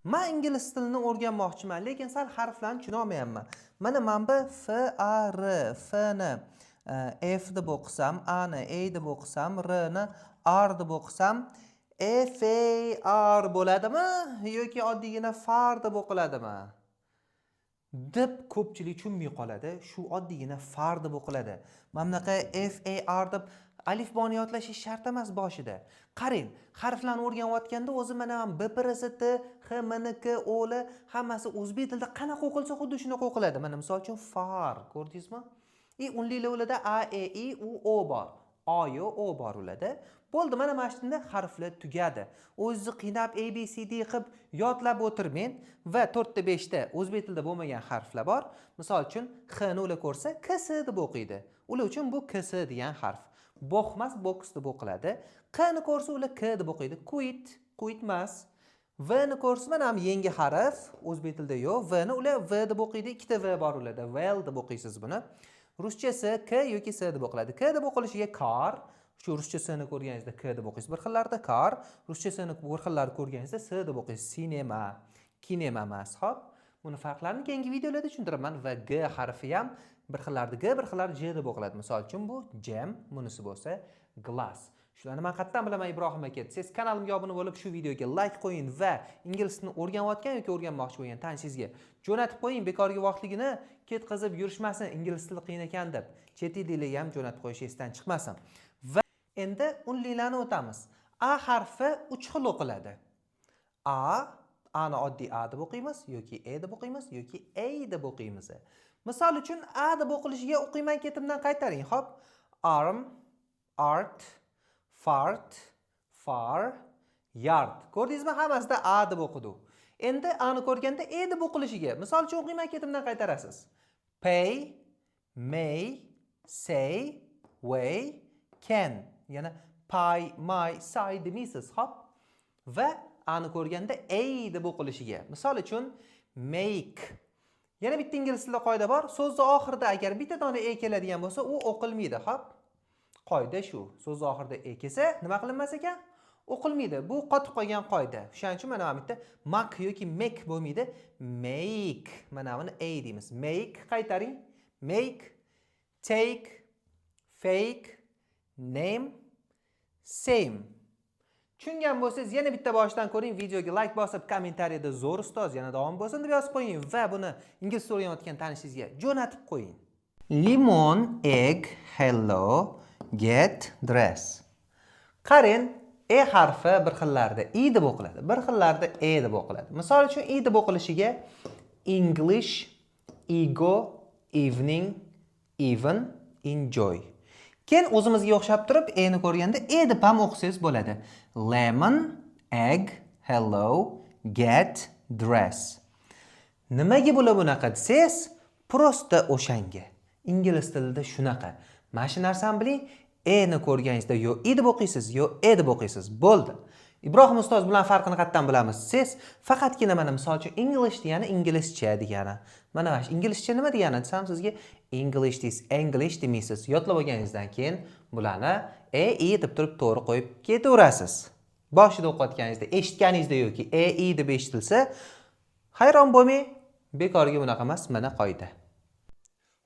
Man ingliz tilini o'rganmoqchiman, lekin sal harflarni tushunolmayapman. Mana bu F, A, R, F ni F deb o'qisam, A ni A deb o'qisam, R ni R deb o'qisam, F A R bo'ladimi yoki oddiygina far deb o'qiladimi deb ko'pchilik tushunmay qoladi. Shu oddiygina far deb o'qiladi. Mana bunaqa F A R deb alifboni yodlash shart emas boshida. Qarang, harflarni o'rganayotganda o'zi mana B P R S T H M N K O L hammasi o'zbek tilida qanaqa o'qilsa, xuddi shunaqa o'qiladi. Mana, misol uchun, far, ko'rdingizmi? И unliklar, ularda A, E, I, U, O bor. O yo'q, O bor ularda. Bo'ldi, mana shunda harflar tugadi. O'zingizni qiynab A, B, C, D qilib yodlab o'tirmang. Va to'rtta, beshta o'zbek tilida bo'lmagan harflar bor. Misol uchun, X ni ular ko'rsa K, S deb o'qiydi. Ular uchun bu K, S degan harf. Box emas, box deb o'qiladi. Q ni ko'rsa, ular K deb o'qiydi. Quit, quit emas. V ni ko'rsa, mana ham yangi harf, o'zbek tilida yo'q. V ni ular V deb o'qiydi, ikkita V bor ularda. Well deb o'qiysiz buni. Ruschasi K yoki S deb o'qiladi. K deb o'qilishiga car, shu ruscha S ni ko'rganingizda K deb o'qiysiz. Bir xillarda car, ruscha S ni bir xillari ko'rganingizda S deb o'qiysiz. Cinema, kinema emas, xo'p? Buni farqlarini keyingi videolarda tushuntiraman. Va G harfi ham bir xillarda G, bir xillarda J deb o'qiladi. Misol uchun, bu jam, bunisi bo'lsa glass. Shularni man qayerdan bilaman, Ibrohim aka desangiz, kanalimga obuna bo'lib, shu videoga layk qo'ying va ingliz tilini o'rganayotgan yoki o'rganmoqchi bo'lgan tanishingizga jo'natib qo'ying. Bekorga vaqtligini ketkazib yurishmasin, ingliz tili qiyin ekan deb. Chet elliklarga ham jo'natib qo'yish esdan chiqmasin. Va endi unliklarni o'tamiz. A harfi uch xil o'qiladi. A, A ni oddiy A deb o'qiymiz yoki E deb o'qiymiz yoki A deb o'qiymiz. Misol uchun, A deb o'qilishiga o'qiyman, ketimdan qaytaring, xo'p? Arm, art, fart, far, yard. Ko'rdingizmi, hammasida A deb o'qidi. Endi A ni ko'rganda E deb o'qilishiga, misol uchun, o'qiyman, ketimdan qaytarasiz. Pay, may, say, way, can. Yana pay, may, say demaysiz, xo'p? Va A ni ko'rganda A deb o'qilishiga. Misol uchun, make. Yana bitta ingliz tilida qoida bor. So'zni oxirida agar bitta dona e keladigan bo'lsa, u o'qilmaydi, xo'p? Qoida shu. So'z oxirida e kelsa, nima qilinmas ekan? O'qilmaydi. Bu qotib qolgan qoida. Shuning uchun mana bu yerda mak yoki mek bo'lmaydi. Make. Mana buni a deymiz. Make, qaytaring. Make, take, fake, name, same. Tushungan bo'lsangiz, yana bitta boshidan ko'ring, videoga layk bosib, kommentariyada "Zo'r, ustoz, yana davom bo'lsin" deb yozib qo'ying va buni ingliz tilini o'rganayotgan tanishingizga jo'natib qo'ying. Limon, egg, hello, get, dress. Qarang, e harfi bir xillarda i deb o'qiladi, bir xillarda e deb o'qiladi. Misol uchun, i deb o'qilishiga English, ego, evening, even, enjoy. Keyin o'zimizga o'xshab turib, e ni ko'rganda e deb ham o'qisangiz bo'ladi. Lemon, egg, hello, get, dress. Nimaga bular bunaqa desangiz, просто o'shanga. Ingliz tilida shunaqa. Mana shu narsani biling, e ni ko'rganingizda yo i deb o'qiysiz, yo e deb o'qiysiz. Bo'ldi. Ibrohim ustoz, bilan farqini qayerdan bilamiz desangiz, faqatgina mana, misol uchun, English degani inglizcha degani. Mana shu inglizcha nima degani desam, sizga English deysiz, English demaysiz. Yodlab olganingizdan keyin bularni e, i deb turib to'g'ri qo'yib ketaverasiz. Boshida o'qiyotganingizda, eshitganingizda yoki e, i deb eshitilsa, hayron bo'lmang, bekorga bunaqa emas, mana qoida.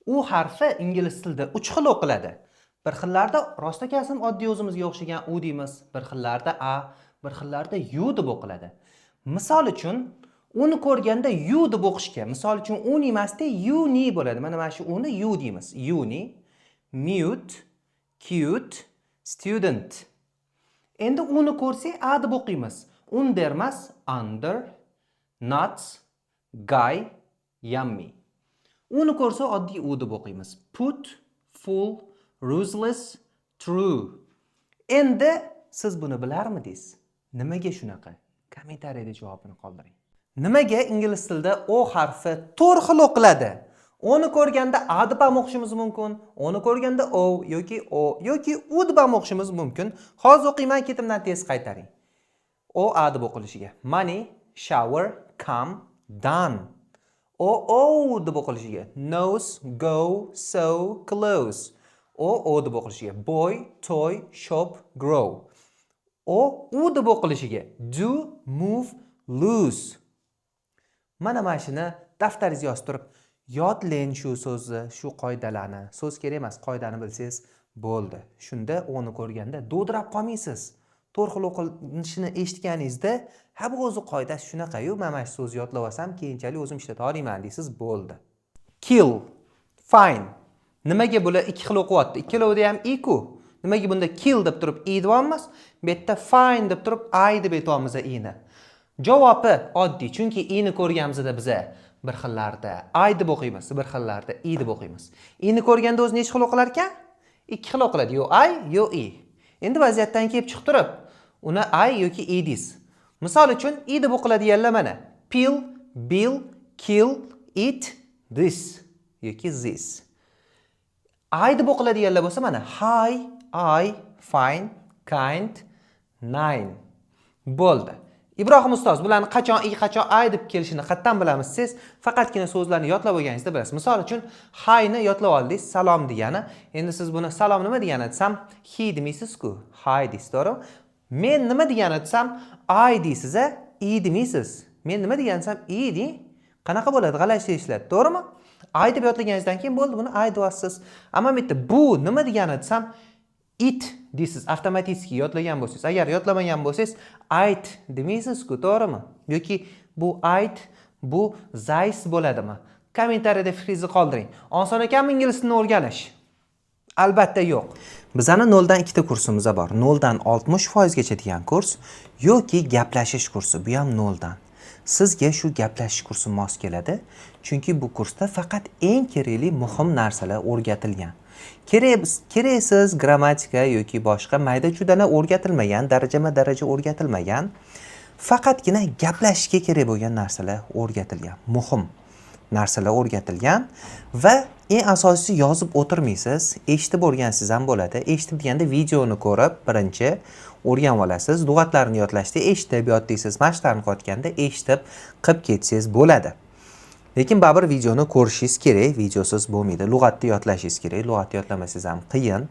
U harfi ingliz tilida uch xil o'qiladi. Bir xillarda rostakasim oddiy o'zimizga o'xshagan u deymiz, bir xillarda a, bir xillarda yu deb o'qiladi. Misol uchun, uni ko'rganda yu deb o'qishga, misol uchun, uni emasda, uni bo'ladi. Mana shu uni yu deymiz. Uni, mute, cute, student. Endi uni ko'rsak, a deb o'qiymiz. Under emas, under, nuts, guy, yummy. Uni ko'rsa, oddiy u deb o'qiymiz. Put, full, ruthless, true. Endi siz buni bilarmidingiz? Nimaga shunaqa? Kommentariyada javobini qoldiring. Nimaga ingliz tilida o harfi to'rt xil o'qiladi? Uni ko'rganda a deb ham o'qishimiz mumkin, uni ko'rganda o yoki o yoki u deb ham o'qishimiz mumkin. Hozir o'qiyman, ketimdan tez qaytaring. O a deb o'qilishiga. Money, shower, come, done. O o deb o'qilishiga. Nose, go, so, close. O o deb o'qilishiga. Boy, toy, shop, grow. O u deb o'qilishiga. Do, move, lose. Mana shuni daftaringizga yozib turib yodlang shu so'zni, shu qoidalarni. So'z kerak emas, qoidani bilsangiz bo'ldi. Shunda o'ni ko'rganda dovdirab qolmaysiz. To'rt xil o'qilinishini eshitganingizda, ha, bu o'zi qoidasi shunaqa-yu, man mana shu so'zni yodlab olsam, keyinchalik o'zim ishlata olaman deysiz, bo'ldi. Kill, fine. Nimaga bular ikki xil o'qiyapti? Ikkalovida ham i ku. Nimaga bunda kill deb turib i deyapmiz, bu yerda fine deb turib i deb aytyapmiz ini? Javobi oddiy, chunki ini ko'rganimizda biza bir xillarda i deb o'qiymiz, bir xillarda i deb o'qiymiz. Ini ko'rganda o'zi necha xil o'qilar ekan? Ikki xil o'qiladi, yo i, yo i. Endi vaziyatdan kelib chiqib turib, uni i yoki i deysiz. Misol uchun, i deb o'qiladiganlar mana: pill, bill, kill, it, this yoki this. I deb o'qiladiganlar bo'lsa mana: high, I, fine, kind, nine. Bo'ldi. Ibrohim ustoz, bularni qachon i, qachon i deb kelishini qayerdan bilamiz? Siz faqatgina so'zlarni yodlab olganingizda bilasiz. Misol uchun, hi'ni yodlab oldingiz, salom degani. Endi siz buni salom nima degani desam, hi demaysiz-ku, hi deysiz, to'g'rimi? Men nima degani desam, I deysiz, a, i demaysiz. Men nima degani desam, i deng. Qanaqa bo'ladi? G'alati eshiladi, to'g'rimi? I deb yodlaganingizdan keyin bo'ldi, buni I deyapsiz. Ammo bu yerda bu nima degani desam, it deysiz, avtomatik yodlagan bo'lsangiz. Agar yodlamagan bo'lsangiz, ayt demaysiz-ku, to'g'rimi? Yoki bu ayt, bu zays bo'ladimi? Kommentariyada fikringizni qoldiring. Oson ekanmi ingliz tilini o'rganish? Albatta yo'q. Bizani 0 dan ikkita kursimiz bor. 0 dan 60% gacha degan kurs yoki gaplashish kursi, bu ham 0 dan. Sizga shu gaplashish kursi mos keladi, chunki bu kursda faqat eng kerakli, muhim narsalar o'rgatilgan. Kerak keraksiz grammatika yoki boshqa mayda chuydalar o'rgatilmagan, darajama-daraja o'rgatilmagan. Faqatgina gaplashishga kerak bo'lgan narsalar o'rgatilgan, muhim narsalar o'rgatilgan va eng asosiysi, yozib o'tirmaysiz, eshitib o'rgansangiz ham bo'ladi. Eshitib deganda videoni ko'rib birinchi o'rganib olasiz. Lug'atlarni yodlashda eshitib yodlaysiz, mashqlarni qilayotganda eshitib qilib ketsangiz bo'ladi. Lekin baribir videoni ko'rishingiz kerak, videosiz bo'lmaydi. Lug'atni yodlashingiz kerak, lug'atni yodlamasangiz ham qiyin.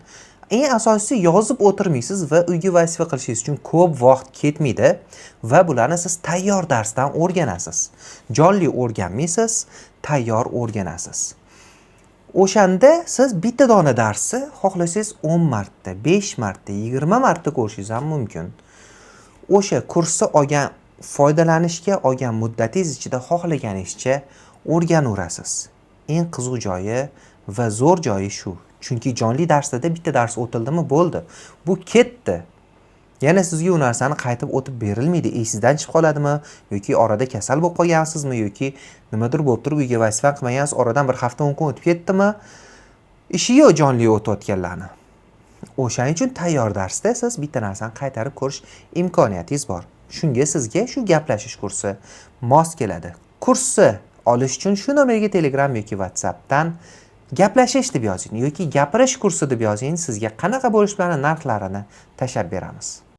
Eng asosiysi, yozib o'tirmaysiz va uyga vazifa qilishingiz uchun ko'p vaqt ketmaydi va bularni siz tayyor darsdan o'rganasiz. Jonli o'rganmaysiz, tayyor o'rganasiz. O'shanda siz bitta dona darsni xohlasangiz 10 marta, 5 marta, 20 marta ko'rishingiz ham mumkin. O'sha kursni olgan, foydalanishga olgan muddatingiz ichida xohlaganingizcha o'rganaverasiz. Eng qiziq joyi va zo'r joyi shu. Chunki jonli darslarda bitta dars o'tildimi, bo'ldi. Bu ketdi. Yana sizga u narsani qaytib o'tib berilmaydi. Esingizdan chiqib qoladimi yoki orada kasal bo'lib qolgansizmi yoki nimadir bo'lib turib uyga vazifa qilmagansiz, oradan bir hafta, 10 kun o'tib ketdimi? Ishi yo'q jonli o'tayotganlarni. O'shaning uchun tayyor darsda siz bitta narsani qaytarib ko'rish imkoniyatingiz bor. Shunga sizga shu gaplashish kursi mos keladi. Kursni olish uchun shu nomerga Telegram yoki WhatsAppdan gaplashish deb yozing yoki gapirish kursi deb yozing, sizga qanaqa bo'lish bilan narxlarini tashlab beramiz.